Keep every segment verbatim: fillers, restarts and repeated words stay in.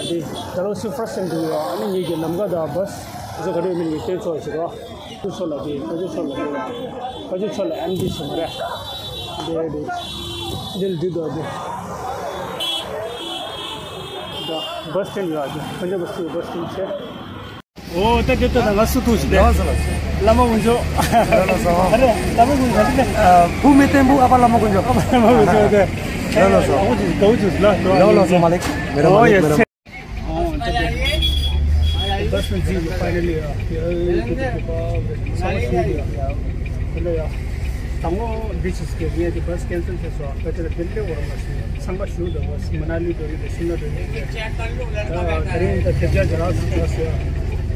དེ་ད་ལོ་སི་ཕར་སི་ཊེམ་འགྲོ་ཡོད། ཨ་ནི་ངེད་ཀྱི་ལམ་ཁ་དང་བྷ་སི་བཟོ་ག་རེ་མིན་གྱི་སྟོན་ཚོགས་ཞིག་རོ། ཁོ་ཚོ་ལ་དེ་ཁོ་ཚོ་ཚོ་ལ་དེ་ཁོ་ཚོ་ཚོ་ལ་ཨེམ་ཌི་ཞིག་མ་རེད། དེ་དེ་དེ་འདི་འདི་དོ་དེ། ད་བྷ་སི་སི་ཊེན་ཡོད་དེ། ཁོ་ཚོ་བྷ་སི་སི་ཊེན་བྷ་སི་སི་ཊེན་ཆེ། ཨོ་ད་དེ་ལྟ་ན་ང་སུ་ཐུག་ཞིག་དེ། ལགས་སོ་ལགས་སོ། བླ་མ་དཀོན་མཆོག་ལགས་སོ། ཨ་རེ་བླ་མ་དཀོན་མཆོག་དེ། ཨ་བུ་མི་བརྟན་པོ་ཨ་ཕ་བླ་མ་དཀོན་མཆོག་ཨ་ཕ་བླ་མ་དཀོན་མཆོག་དེ། ལགས་སོ། ཨ་ཁུ་ཅིག་གའུ་ཅུས་ལ་ལགས་སོ་མ་ལེགས་མེ་ར་མ་ལེགས་མེ་ར། ཨོ་ད་དེ། བྷ་སི་ནས་འཛིན་གྱི་ཕ་ནེ་ལི་ཡ། ཡ་ཡ་ཡ་ཡ། དང་པོ་འདི་ཆི་ཟིག་ངས་དེ་བྷ་སི་ཀེན་སལ་བྱས་སོང་། ད་དེ་ལ་དེ་འདྲ་བོར་མ་སོང་། ཚང་མ་ཞུ་འདུག་བ། མ་ན་ལི་འགྲོ་ནི་དང་ཤིམ་ལ་འགྲོ་ནི་དེ། ད་དེ་རིང་ད་དེབ་ཆ་ཇ་ལགས་སུ་ཕྱོགས་སོང་།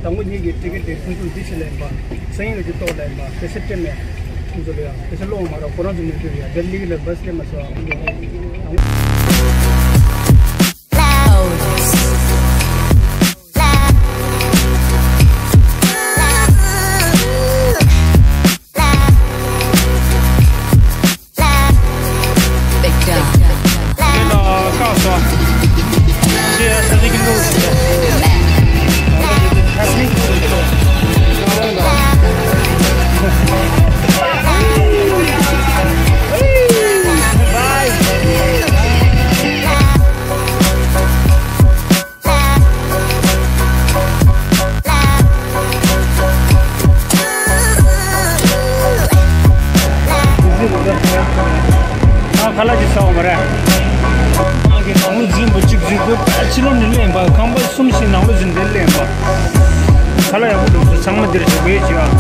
དང་པོ་ཉིད་ཀྱི་ཊི་ཀེ་ཊི་དེ་ཁོང་ཚོ་འདི་ཕྱི་ལ་ཡིན་པ། སང་ཉིན་ལ་ཅིག་ཏོག་ལ་ཡིན་པ། དེ་ཚེ་སྤྲད་མེད། ཁོང་ཚོ་ལ་ཡང་དེ་ཚེ་སློང་མ་ར་ཁོ་རང་ཚོ་མི་འདུག་ཡ། དེ་ལི་གི་ལ་བྷ་སི་སླེབས་མ་སོང་། ཁོང་ཚོ་དང་པོ། ཨ་ཁ་ལག་ཅིག་ཟ་འོང་བ་རེད། ཨ་གི་ནང་ལོ་འཛིན་པ་གཅིག་འཛིན་དགོས། ཕྱི་ལོགས་ནས་ལེན་པ། ཁང་པ་གསུམ་ཞིག་ནང་ལོ་འཛིན་དེ་ལེན་པ། ཁ་ལག་ཡག་པོ་འདུག་ཚང་མ་འདིར་ཞོགས་ཀས་བྱེད་ཨ།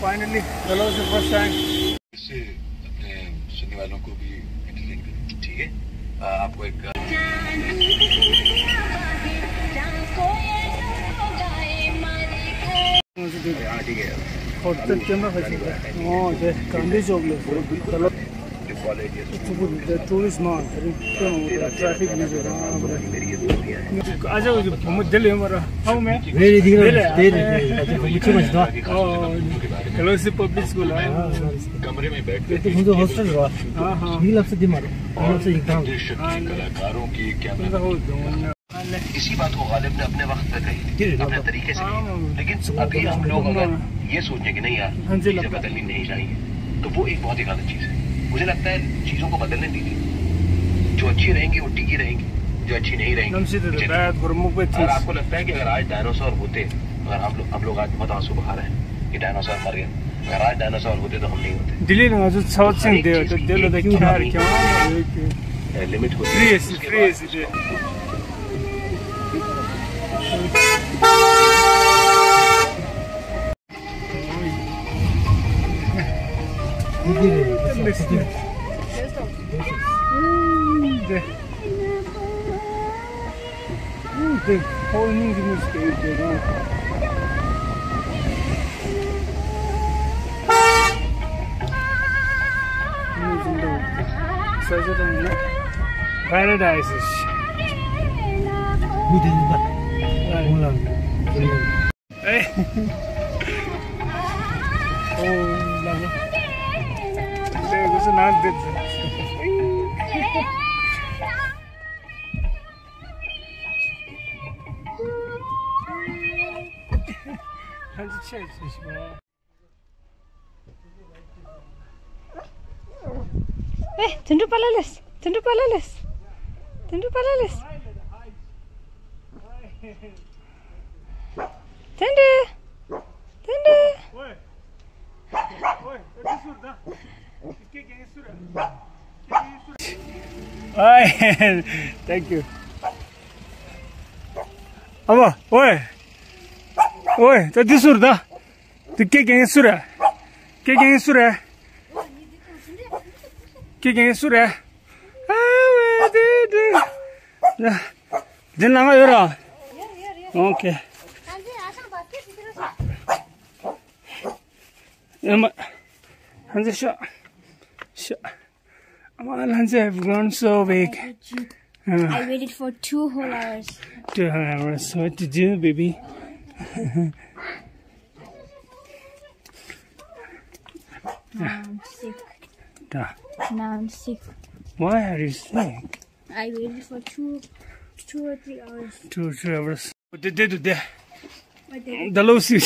Finally, that was the first time. से अपने सुनने वालों को भी एंटरटेन करें, ठीक है? अ, आपको एक हाँ, ठीक है। और तक कैमरा फंसी है। हाँ, दे, गांधी चौक ले। चलो। टूरिस्ट मां, ट्रैफिक भी जो है। आ जाओ, जो हम दिल है हमारा। हाँ, मैं। रेडी दिख रहा है। Ready, ready. अच्छा, हम पीछे मत जाओ। ओ, हेलो से पब्लिक स्कूल है। कमरे में बैठ कर मुझे हॉस्टल रहा। हाँ, हाँ। ये लफ्ज़ दे मारो। ये लफ्ज़ एकदम। कलाकारों की क्या इसी बात को गालिब ने अपने वक्त पे कही थी, अपने तरीके से कही। लेकिन अभी हम लोग अगर ये सोचें कि नहीं यार, चीज़ें बदलनी नहीं चाहिए, तो वो एक बहुत ही गलत चीज़ है। मुझे लगता है चीज़ों को बदलने दीजिए। जो अच्छी रहेंगी वो टिकी रहेंगी, जो अच्छी नहीं रहेंगी, नमसी तो चली। और आपको लगता है कि अगर आज डायनासोर होते, अगर हम लोग, हम लोग आज बहुत आंसू बहा रहे हैं कि डायनासोर मर गया, अगर आज डायनासोर होते तो हम नहीं होते। दिल्ली में जो साउथ सिंह दे तो दिल तो क्या क्या लिमिट होती है। फ्री है, फ्री है। Paradise. ཨེ། དོན་གྲུབ་པཱ་ལགས་ལེས། དོན་གྲུབ་པཱ་ལགས་ལེས། དོན་གྲུབ་པཱ་ལགས་ལེས། དོན་གྲུབ། དོན་གྲུབ། ཨའི། Thank you. ཨ་མ། ཨོའི། ཨོའི། ད་འདི་སུ་རེད་ད། འདི་སྐད་རྒྱག་མཁན་སུ་རེད། སྐད་རྒྱག་མཁན་སུ་རེད། སྐད་རྒྱག་མཁན་སུ་རེད། ཨ་མ། དེ་དེ། འདི་ནང་ང་ཡོད་ར། ཨོ་ཁེ། ཨ་མ། ལྷ་མཛེས་ཤོག་ཤོག་ཨ་མ། ལྷ་མཛེས། I've grown so big. I waited for two whole hours. Two whole hours. What to do, baby? Now I'm sick. Da. Now I'm sick. Why are you sick? I waited for two, two or three hours. Two, three hours. དེ་དེ་དུ་དེ། ད་ལོ་སི།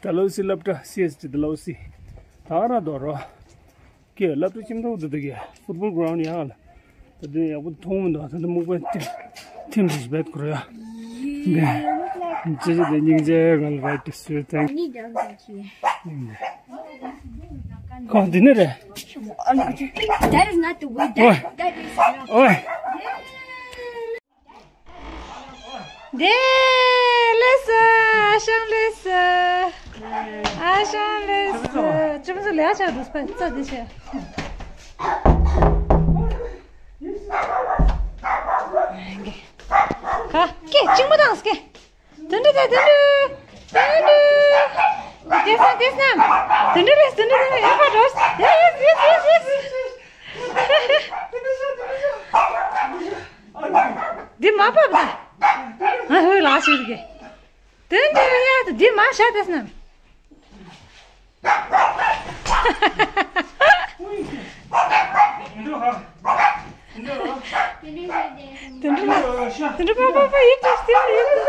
ད་ལོ་སི་སློབ་གྲྭ། སི་ཨེས་ཊི་ད་ལོ་སི། ད་ར་དོ་རོ། ཀེ་སློབ་གྲྭ་ཁྱིམ་ཐོག་དུ་དུ་ཀེ་ཕུཊ་བོལ་གྷི་རའུན་ཌི་ཡང་ལ། ད་དེ་ཡག་པོ་མཐོང་མི་འདུག་ད་ད་སྨུག་པ་ཐིམ་ཐིམ་རིས་བེད་ཁོ་ར་ཡ། དེ་ཅི་ཅི་དེ་སྙིང་རྗེ་ག་ལ་right to say thank you. ཁོ་འདི་ནི་རེད། That is not the way. That, that is not. ཨོའི། འདི་ལེས། ཨ་ཞང་ལེས། ཨ་ཞང་ལེས། ཅུང་ཟད་ལས་ཆགས་འདུག་པ། ཙོ་འདི་ཆེ། ཁ་སྐད་ཅིག་མ་བཏང་སྐད། དོན་གྲུབ་དང་དོན་གྲུབ། དོན་གྲུབ། དེ་སང་དེ་སང་། དོན་གྲུབ་རེད། དོན་གྲུབ་དེ་སང་ཡག་པ་འགྲོ། Yes, yes, yes, yes. འདི་མ་བབས་ད། ང་ཧུ་ལགས་ཤིག་གི། དོན་གྲུབ་ཡ། འདི་མ་བཞག་དེ་སང་། དོན་གྲུབ་ལགས། དོན་གྲུབ་པ་པ་པ་ཡིབ་དེ་ཡིབ་དེ།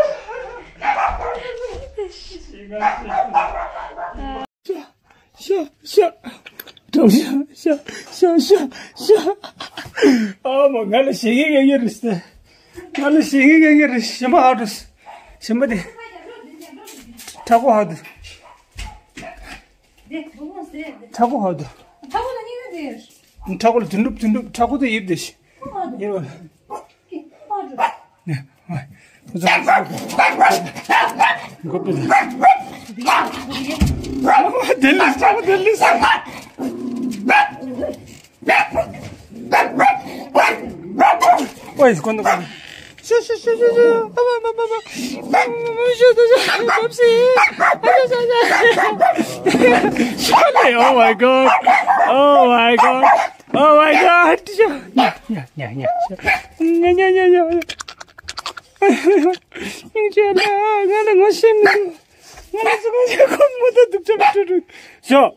ཤ་ཤ་ཤ་ཤ་ཤ་ཤ་ཤ། ཨ་མ། ང་ལ་ཞེ་གི་ཡ་ཡ་རེད་ཟེར། ང་ལ་ཞེ་གི་ཡ་ཡ་རེད། ཞིམ་པ་ཧ་འགྲོ། ཞིམ་པ་དེ། ཁྲ་ཁོ་ཧ་འདུག་ཁྲ་ཁོ་ཧ་འདུག་ཁྲ་ཁོ་ལ་དོན་གྲུབ་དོན་གྲུབ། ཁྲ་ཁོ་དེ་ཡིབ་དེ་ཤི། ཡིན་བ། དེ་ལས་ཁྲ་ཁོ་དེ་ལས། ཨོའི། ཁོ་ན་ཁོ་ན། ཤ་ཤ་ཤ་ཤ་ཤ། ཨ་མ་མ་མ་མ། ཤ་ཤ་ཤ་ཤ། ཤ་ཤ་ཤ། ཤ་ལེ། Oh my God. Oh my God. Oh my God. ཤ། ཉ་ཉ་ཉ་ཉ། ཤ། ཉ་ཉ་ཉ་ཉ། སྙིང་རྗེ་ལ། ང་ལ་ངོ་ཤེས་མི་འདུག་ང་ལ་ཚོ་ཁ་ཁོ་མོ་ད་སྡུག་ཅག་ཅུ་ཅུ། ཤོག་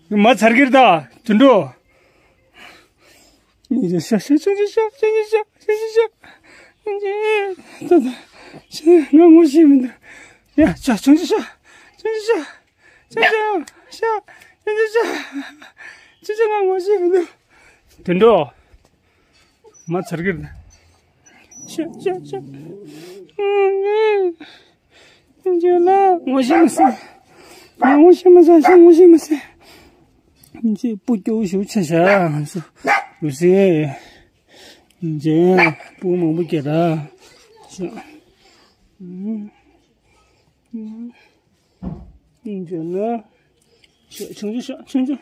མ་ཚར་གིར་ད་དུད་འགྲོ། ཤ་ཤ་ཤ་ཤ་ཤ་ཤ་ཤ་ཤ་ཤ། ང་ངོ་ཤེས་མི་འདུག་ཡ། ཤ་ཆུང་ཆུང་ཤ། ཆུང་ཆུང་ཤ། ཆུང་ཆུང་ཤ། ཆུང་ཆུང་ཤ། ཆུང་ཆུང་ང་ངོ་ཤེས་མི་འདུག་དུད་འགྲོ། མ་ཚར་གིར། ཤ་ཤ་ཤ། ཁྱོད་ལ་ངོ་ཤེས་མ་སོང་། ང་ངོ་ཤེས་མ་སོང་། ཤ་ངོ་ཤེས་མ་སོང་། ཁྱོད་སྤུ་སྐྱོ་བོ་ཞིག་ཆགས་ཤག་ང་ཚོ་རུ་སེ། ཁྱོད་སྤུ་མང་པོ་སྐྱེས་ར། ཤ། ཁྱོད་ལ། ཤ་ཆུང་ཆུང་ཤ། ཆུང་ཆུང་།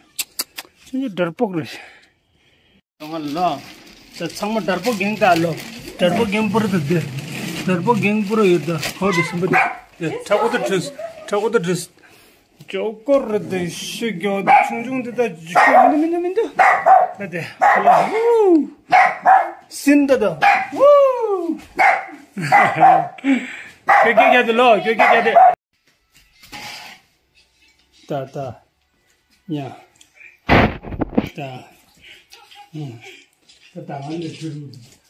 ཆུང་ཆུང་འདྲ་པོ་རེད། ང་ལ། ཚང་མ་དྲ་པོ་རྒན་ག་ལོ། དྲ་པོ་རྒན་པུར་དུ་དེ། དྲ་པོ་རྒན་པུར་ཡོད་ད། ཧོ་དེ་སུམ་པ་དེ། དྲ་གོ་དུ་བྲིས། དྲ་གོ་དུ་བྲིས། ཅོ་ཀོ་རུ་དེ་ཤི་གྱོ་དེ་ཆུང་ཆུང་དེ་ད་ཇི་ཁོ་མི་འདུག་མི་འདུག་མི་འདུག་ད་དེ། ཧུ། སིན་ད་ད། ཧུ། ཁྱོད་སྐད་རྒྱག་དེ་ལོ། ཁྱོད་སྐད་རྒྱག་དེ། ད་ད། ཡ། ད། ཡ། ད་ད་ང་ནི་ཁྱོད། དེ་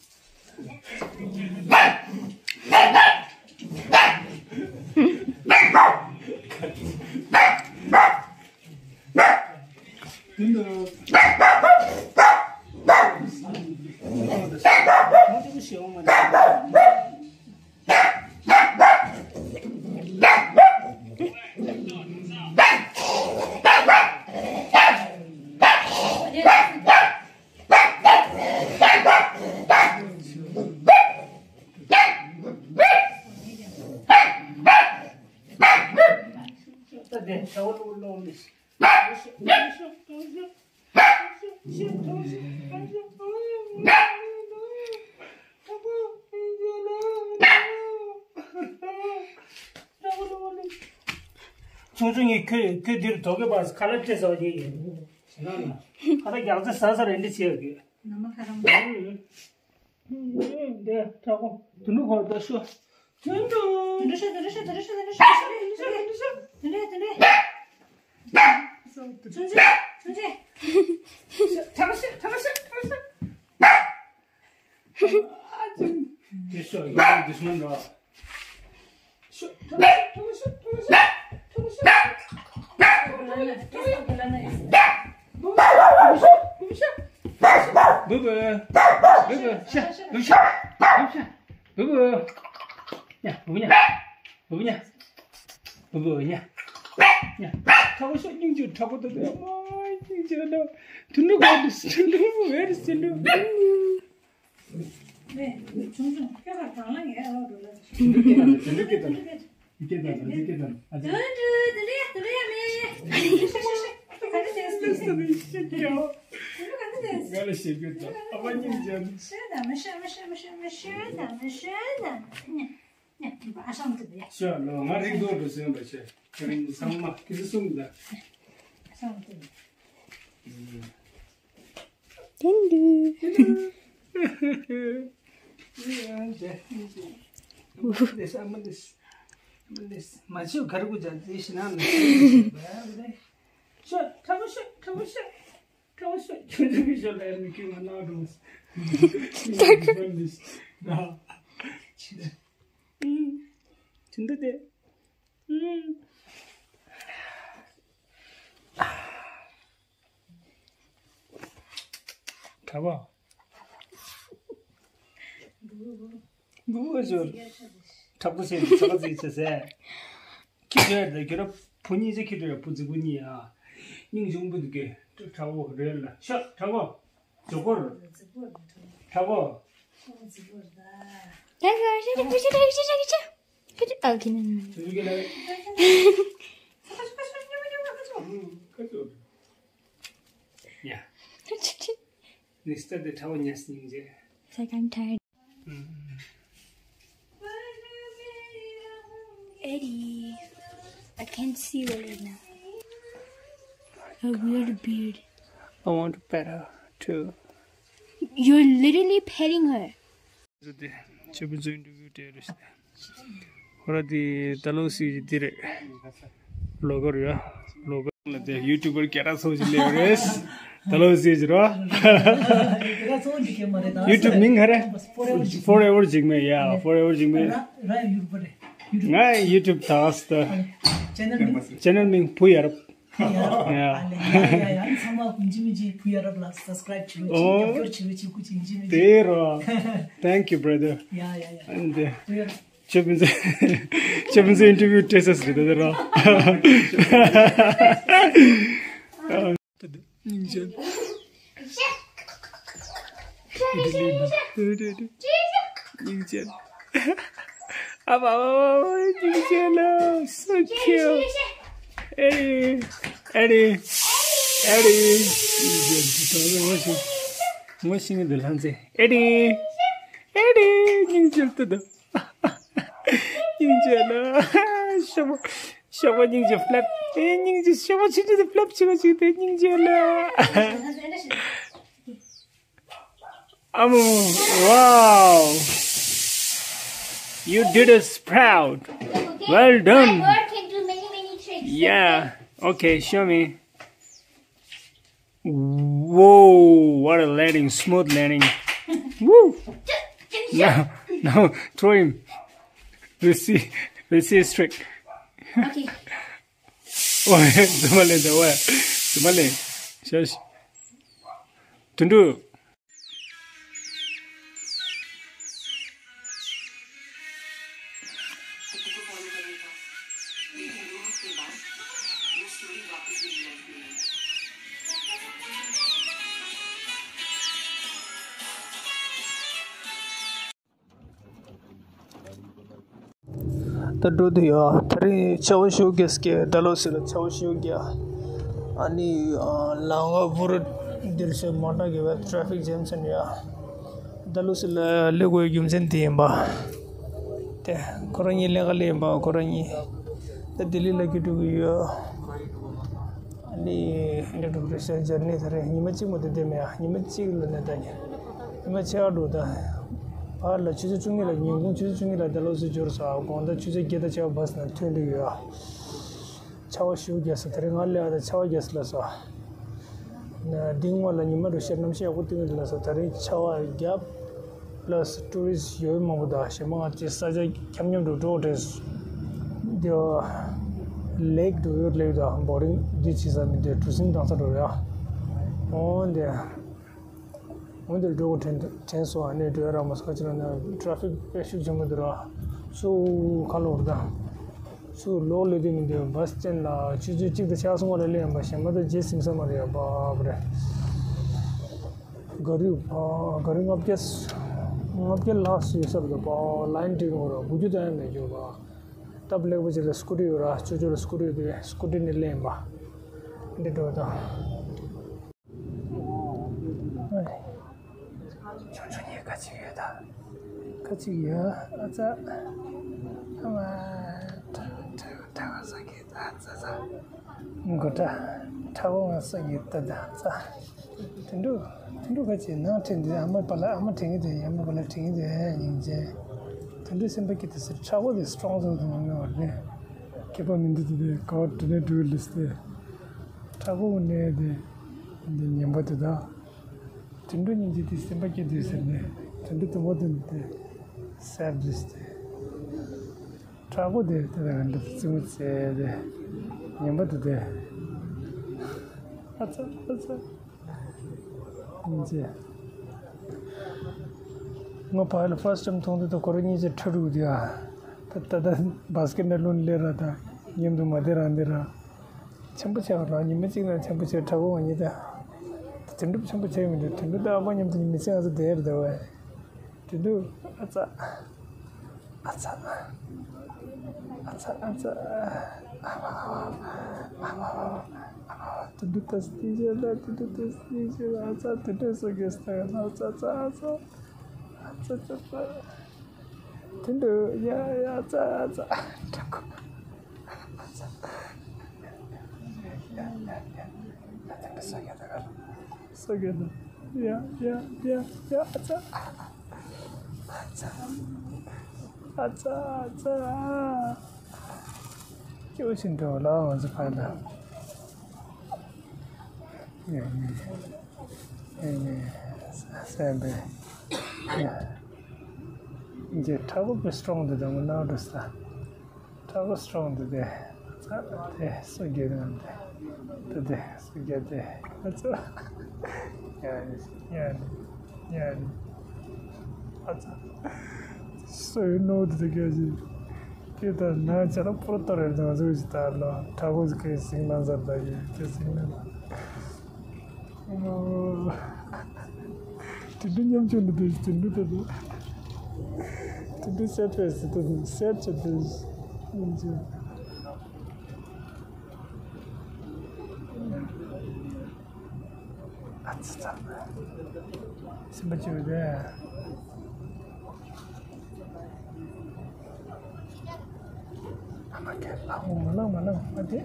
འདྲ། ཆུང་ཆུང་གཉིས་ཁྱོད་ཁྱོད་འདིར་དོ་གི་བར་ཁ་ལག་སྤྲད་ཟེར་བ་དེ་ཡིན། ཁ་ལག་རྒྱག་ཚེ་ཟ་ཟ་རེ་འདི་བྱེད་ཡོད་གི། ནམ་མཁའ་རང་། འདི་དྲག་པོ་དུ་ནུ་གོ་ད་ཤོ། དུ་འགྲོ་ཤོ་དུ་འགྲོ་ཤོ་དུ་འགྲོ་ཤོ་དུ་འགྲོ་ཤོ་དུ་འགྲོ་ཤོ་དུ་འགྲོ་ཤོ། ཆུང་ཆུང་ཆུང་ཆུང་། དྲག་ཤོ་དྲག་ཤོ་དྲག་ཤོ། དེ་ཤོ་ཡོང་དུ་སོང་འགྲོ། ནས། ཆུང་ཆུང་ཁྱོད་ལ་གང་ལ་ངས་ཨ་འགྲོ་ལ། དེ་འདྲ་སྐད་དང་། དེ་འདྲ་སྐད་དང་། དེ་འདྲ་སྐད་དང་། ཨ་ཙི། དུ་དུ་དུ་རེད་དུ་རེད་མེད། ཤ་ཤ་ཤ། ག་རེ་བྱས་སོང་། ཤ་ཤ་ཤ། ག་རེ་བྱས་སོང་། ང་ལ་ཞེ་དགོས་དང་ཨ་མ་སྙིང་རྗེ། ཤ་དང་མ་ཤ་མ་ཤ་མ་ཤ་མ་ཤ་དང་མ་ཤ་དང་མ་ཤ། ཨ་ཤང་དུ་ཡ། ཤ་ལོ་ང་རིག་རྡོར་དུ་སོན་པ་ཤ། ཁ་རིང་ཚང་མ་ཁི་སི་གསུམ་ད། ཨ་ཤང་དུ་ཡ། ཏན་ཏན། ཨ་མ་ལེས། ཨ་མ་ལེས། མ་བྱེད་གར་དགོས་ཅག་ཅེས་ཤི་ན་ལ། ཤོ་ཁྲ་བོ་ཤོ་ཁྲ་བོ་ཤོ་ཁྲ་བོ་ཤོ་ཁྱོད་ཚོ་གི་ཤོ་ལ་ཡར་མི་ཁྱོད་ང་ན་འགྲོ། ཨ་མ་ལེས། ད། ཨ་དེ་འདྲ་དེ། ཨ། གྲྭ་པ། འབུ་བ་ཞོར། དྲག་པོ་བྱས་ནས་ཚ་བ་རྩིས་བྱས་ཟེར། ཁྱི་འདྲ་དེ་གྱུར་བུ་གཉིས་ཅིག་ཁྱི་འདྲ་བུ་རྫི་བོ་གཉིས་ཨ། སྙིང་ཆུང་པོ་འདུག་གི་དྲག་པོ་རེད་ལ་ཤ་དྲག་པོ། ཇོ་ཀོར། དྲག་པོ། ཨ་ཁི་ནན། ཡ། ནི་སྟ་དེ་ཁྲ་བོ་ཉལ་སྙིང་རྗེ། Second time. Eddie, I can't see you right now. A weird beard. I want to pet her too. You're literally petting her. ཆོས་པའི་ཚོ་ཨིན་ཊར་བིའུ་སྤྲད་རེད། ཧོ་ར་དེ་ད་ལོ་སི་ཇི་དེ་རེད། ལོ་གོ་རེད་ཡ། ལོ་གོ་ལ་དེ་ཡུ་ཊུབ་པར་སྐད་གྲགས་ཚོགས་ཞིག་སླེབས་རེད། ད་ལོ་སི་ཇི་རོ། ཡུ་ཊུབ་མིང་ག་རེ། Forever Jigme. Yeah, Forever Jigme. ང་ཡུ་ཊུབ་དང་ཆེ་ནལ་མིང་བུ་ཡ་རབས། ཡ། ཡ་ཡ་ཡ། ཚང་མ་ཡིན་གཅིག་མིན་གཅིག་བུ་ཡ་རབས་ལ་སབ་སི་ཀ་རའིབ་བྱེད་རོགས་བྱེད། ཨོ། རྒྱབ་སྐྱོར་བྱེད་རོགས་བྱེད། སྐུ་མཁྱེན། ཡིན་གཅིག་མིན་གཅིག་དེ་རོ། Thank you, brother. ཡ་ཡ་ཡ། And, uh, བུ་ཡ་རབས། ཆོས་པའི་ཚོ། ཆོས་པའི་ཚོ་ཨིན་ཊར་བིའུ་སྤྲད་ས་ཟེར་དེ་རོ། སྙིང་རྗེ། སྙིང་རྗེ། ཨ་མ་མ་མ་མ། སྙིང་རྗེ་ལ། So cute. ཨེ་རི། ཨེ་རི། ཨེ་རི། སྙིང་རྗེ། ངོ་ཤེས་ངོ་ཤེས་ངོ་ཤེས་ངེ་འདི་ལྷན་ཚེ། ཨེ་རི། ཨེ་རི། སྙིང་རྗེ་ལྟ་དང་། སྙིང་རྗེ་ལ། ཤོག་པ། ཤོག་པ་སྙིང་རྗེ་ཕི་ལེབ། ཨེ་སྙིང་རྗེ། ཤོག་པ་ཆུང་ཆུང་དེ་ཕི་ལེབ་བྱེད་པ་ཞིག་དེ་སྙིང་རྗེ་ལ། ཨ་མོ། Wow. You did us proud. Well done. My bird can do many, many tricks. Yeah. Okay, show me. Whoa, what a landing, smooth landing. Woo! Now, now, throw him. We'll see, we'll see his trick. Okay. ཨོ། དུ་མ་ལེན་དུ་མ་ལེན། ཤ་ཤ། དུ་འགྲོ། ད་འགྲོ་དུས་ཡ། ད་རིང་ཆར་པ་ཞེ་པོ་རྒྱག་སྐད། ད་ལོ་སི་ལ་ཆར་པ་ཞེ་པོ་རྒྱག་ཨ་ནི་ཨ་ལམ་ཁ་པུ་ར་འདིར་སེ་མ་འདྲ་གི་བའི་ཊ་ཕིག་ཇེམ་ཟེར་ནས་ཡ། ད་ལོ་སི་ལ་སླེབས་དགོས་རྒྱུ་མཚན་དེ་ཡིན་པ། དེ་ཁོ་རང་གཉིས་ལེན་ག་སླེབས་ཡིན་པ། ཁོ་རང་གཉིས་ད་ལྡི་ལི་ལ་སྐྱིད་འགྲོ་གི་ཡོད། ཨ་ནི་འདི་འགྲོ་གི་རེད་ཟེར། འཇར་ནི་ད་རེས་ཉི་མ་གཅིག་མ་གཏོགས་བསྡད་མེད་ཡ། ཉི་མ་གཅིག་ལ་ནས་ད་ཉི་མ་ཕྱེད་ཀ་འགྲོ། ད་ཕར་ལ་ཆུ་ཚོད་བཅུ་གཉིས་ལ། ཉིན་གུང་ཆུ་ཚོད་བཅུ་གཉིས་ལ་ད་ལོ་སི་འབྱོར་སོང་། དགོང་དག་ཆུ་ཚོད་བརྒྱད་དང་ཕྱེད་ཀ་བྷ་སི་ནང་ཐོན་འགྲོ་གི་ཡོད། ཆར་པ་ཞེ་པོ་རྒྱག་སོང་། ད་རིང་ང་སླེབས་ཡ་ད་ཆར་པ་རྒྱག་སོང་ལབ་སོང་། ན་འདི་སྔོན་ལ་ཉི་མ་འགྲོ་ཤར་གནམ་གཤིས་ཡག་པོ་སྟོན་གི་འདུག་ལབ་སོང་། ད་རིང་ཆར་པ་རྒྱབ། པ་ལ་སི་ཊུ་རི་སི་ཊི་ཡོད་མང་པོ་དང་གཞན་པ་ང་ཚོའི་ས་ཆ་འཁྱམ་འཁྱམ་འགྲོ་འགྲོ་འདྲེས། འདི་ལེག་འགྲོ་ཡོད། ལེག་དང་བོ་ཊིང་འདི་བྱེད་ས་མི་འདི་གྲུ་གཟིངས་བཏང་ས་འགྲོ་རེད་ཨ། འོ་འདི། འོ་འདིར་འགྲོ་དགོས་དྲན་དྲན་སོང་། ཨ་ནི་འགྲོ་ཡ་རག་མ་སོང་། ཁ་ཅིག་ལ་ན་ཊ་ཕིག་དཔེ་ཤུགས་ཆེན་པོ་འདུག་ར། སུ་ཁ་ལོ་ར་ད། སུ་ལོག་སླེབས་དུས་མི་འདུག་བྷ་སི་སི་ཊེན་ལ་ཆུ་ཚོད་གཅིག་དང་ཕྱེད་ཀ་སོང་བ་ལ་སླེབས་ཡིན་པ། གཞན་པ་ད་རྗེས་ཟིན་ས་མ་རེད་ཡ། བབ་རེད། ག་རི་བ་ག་རི་ལྔ་བརྒྱ་ལྔ་བརྒྱ་ལྷག་ཙམ་ཡོད་ས་རེད། བ་ལའིན་དེ་ཡོད་ར། དགུ་བཅུ་ཙམ་ཡང་མེད་རྒྱུ་བ། སྟབས་ལེགས་པོ་ཅིག་ལ་སི་ཀུ་ཊི་ཡོད་ར། ཅོ་ཅོ་ལ་སི་ཀུ་ཊི་ཡོད་དུས་སི་ཀུ་ཊི་ནས་སླེབས་ཡིན་པ། འདི་འགྲོ་དང་། ཆུང་ཆུང་གཉིས་ཁ་ཅིག་ཡོད་ད། ཁ་ཅིག་ཡོད། ཨ་ཙ། ཨ་མ། ཁྲ་ཁྲ་ཁྲ་ས་གི་ད་ཙ་ཙ། མགོ་ཁྲ་ཁྲ་བོ་ང་ས་གི་ད་ད་ཙ། དུད་འགྲོ། དུད་འགྲོ་ཁ་ཅིག་ནང་ཁྲིད་འདི། ཨ་མ་པ་ལ་ཨ་མ་དྲན་གི་དེ། ཨ་མ་པ་ལ་དྲན་གི་དེ་སྙིང་རྗེ། དུད་འགྲོ་སེམས་པ་སྐྱིད་དེ་ཟེར། ཁྲ་བོ་དེ་སི་ཊོང་ཟེར་དུ་མ་ངེས་བར་ནས། སྐྱེས་པ་མི་འདུག་དེ་དེ་ག་བ་དྲི་ནས་འགྲོ་ལི་སྟེ། ཁྲ་བོ་ནས་དེ་འདི་ཉན་པ་དེ་ད། དུད་འགྲོ་སྙིང་རྗེ་དེ་སེམས་པ་སྐྱིད་དེ་ཟེར་ནས། དུད་འགྲོ་དུ་མོ་དེ་དེ་སེར་དེ་སྟེ། དྲག་པོ་དེ་དེ་ལ་འདི་རྩེད་མོ་རྩེ་དེ། ཉན་པ་དེ་དེ། ཨ་ཙ་ཨ་ཙ། ཨིན་ཅི། ང་ཕ་ལ་ཕར་སི་ཊི་ཊེམ་མཐོང་དུས་ད་ཁོ་རང་གཉིས་ཀྱི་ཁྲ་རུ་དེ་ཨ། ད་ད་ད་བྷ་སི་ཀེཊ་ནང་ལོན་སླེབས་ར། ད་མཉམ་དུ་མ་བསྡད་རང་བསྡད་ར། ཆེན་པོ་ཆེ་བ་རང་ཉི་མ་གཅིག་ན་ཆེན་པོ་ཆེ་དྲག་པོ་ང་གཉིས་ད། དེ་འདྲ་ཆེན་པོ་ཆེ་མི་འདུག་དེ་འདྲ་ད་ཨ་མ་མཉམ་དུ་ཉི་མ་གཅིག་ང་ཚོ་བསྡད་ར་ད་བས། དེ་འདུག་ཨ་ཙ། ཨ་ཙ། ཨ་ཙ་ཨ་ཙ། ཨ་མ་ཨ་མ། ཨ་མ་ཨ་མ། ཨ་མ་ཨ་མ། དེ་འདྲ་ད་སྟེ་བྱས་ལ། དེ་འདྲ་ད་སྟེ་བྱས་ལ། ཨ་ཙ། དེ་འདྲ་སོ་གེ་སྟ་ཡ་ན། ཨ་ཙ་ཨ་ཙ་ཨ་ཙ། ཨ་ཙ་ཙ་ཙ། དེ་འདྲ་ཡ་ཡ་ཨ་ཙ་ཨ་ཙ། དྲག་གོ། ཨ་ཙ། ཡ་ཡ་ཡ། ཨ་ཙ་ད་སོ་གེ་ད་ག་ལ། སོ་གེ་ད། ཡ་ཡ་ཡ་ཡ། ཨ་ཙ། ཨ་ཙ། ཨ་ཙ་ཨ་ཙ། སྐྱོ་ཞིང་འགྲོ་ལ་ང་ཚོ་ཕར་ལ། ཡ་ཡ་ཡ་ཡ། སེམས་པའི། ཡ། འདི་དྲག་པོ་པའི་སི་ཊོང་དེ་དང་ནང་དུ་ས། དྲག་པོ་སི་ཊོང་དེ་དེ། ཚ་དེ་སོ་རྒྱུ་དང་དེ། དེ་དེ་སོ་རྒྱུ་དེ། ཨ་ཙ། ཡ་ནི་ཡ་ནི་ཡ་ནི། ཨ་ཙ། སོ་ཡི་ནོ་དེ་དེ་ག་ཅི། ཁྱེད་ད་ན་ཅ་ལག་པོ་ཏོ་རེད་དང་ཟུག་ཅི་ད་ལོ། དྲག་པོ་ཟིག་གི་སིང་ལ་ཟར་ད་ཡོད་ཁྱེད་སིང་ལ། དེ་འདྲ་ཉམ་ཆུང་འདུག་དེ་འདྲ་དེ་འདྲ། དེ་འདྲ་སེ་ཕེ་སི་དེ་སེ་ཆེ་དེ་ཉམ་ཆུང་། ཨ་ཙི་ཙི། སེམས་པ་སྐྱིད་པོ་རེད། ཨ་མ་ཁྱེད་ལག་མོ་མ་ལངས་མ་ལངས་མ་དེ།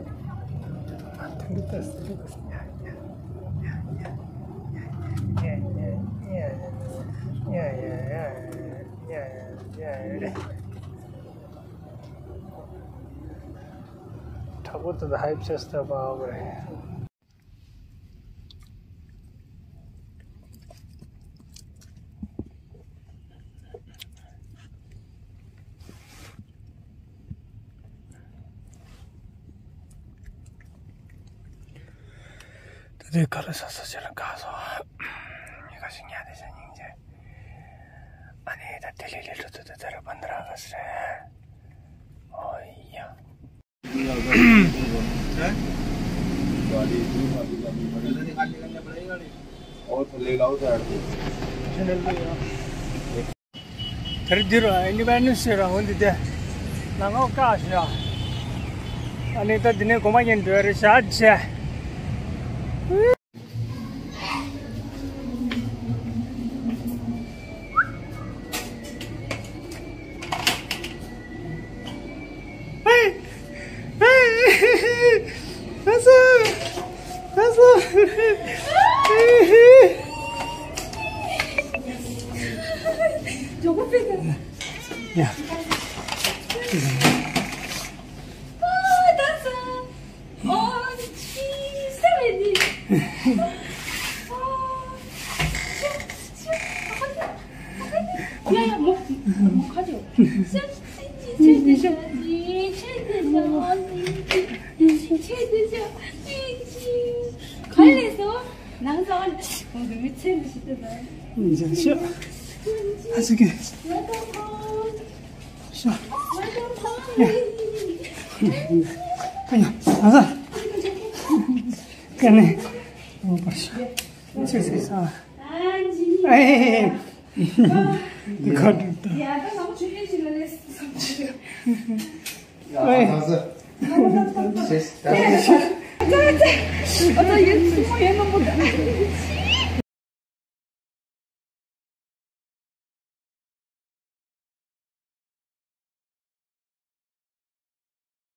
ཨ་དེ་འདྲ་ལྟ་སྲིད་དེ། དྲག་པོ་དེ་ཧའི་ཕྱེ་སྟབས་ཨ་བ་རེད། ད་ལྟའི་ཁ་ལ་ས་ས་ཆེ་ལ་དགའ་སོ། ཉི་ཁ་ཞིག་ཉལ་བསྡད་བྱ་སྙིང་རྗེ། ཨ་ནི་ད་ལྡི་ལི་ལི་ལུ་ཚོ་ད་ད་ར་བན་དྷ་ར་ག་ས་རེད། ཨོ་ཡ། और ले लाओ सर। དེར་འདིར་ཨིན་ཌི་པེན་ཌེན་སི་ཌེ་རང་འོན་ཏེ་དེ། ནང་ལོགས་བཀག་ཞོག་ཨ་ནི་ད་འདི་ནས་གོམ་པ་ཉན་འགྲོ་ཡ་རེད་ཤག་ཅེ།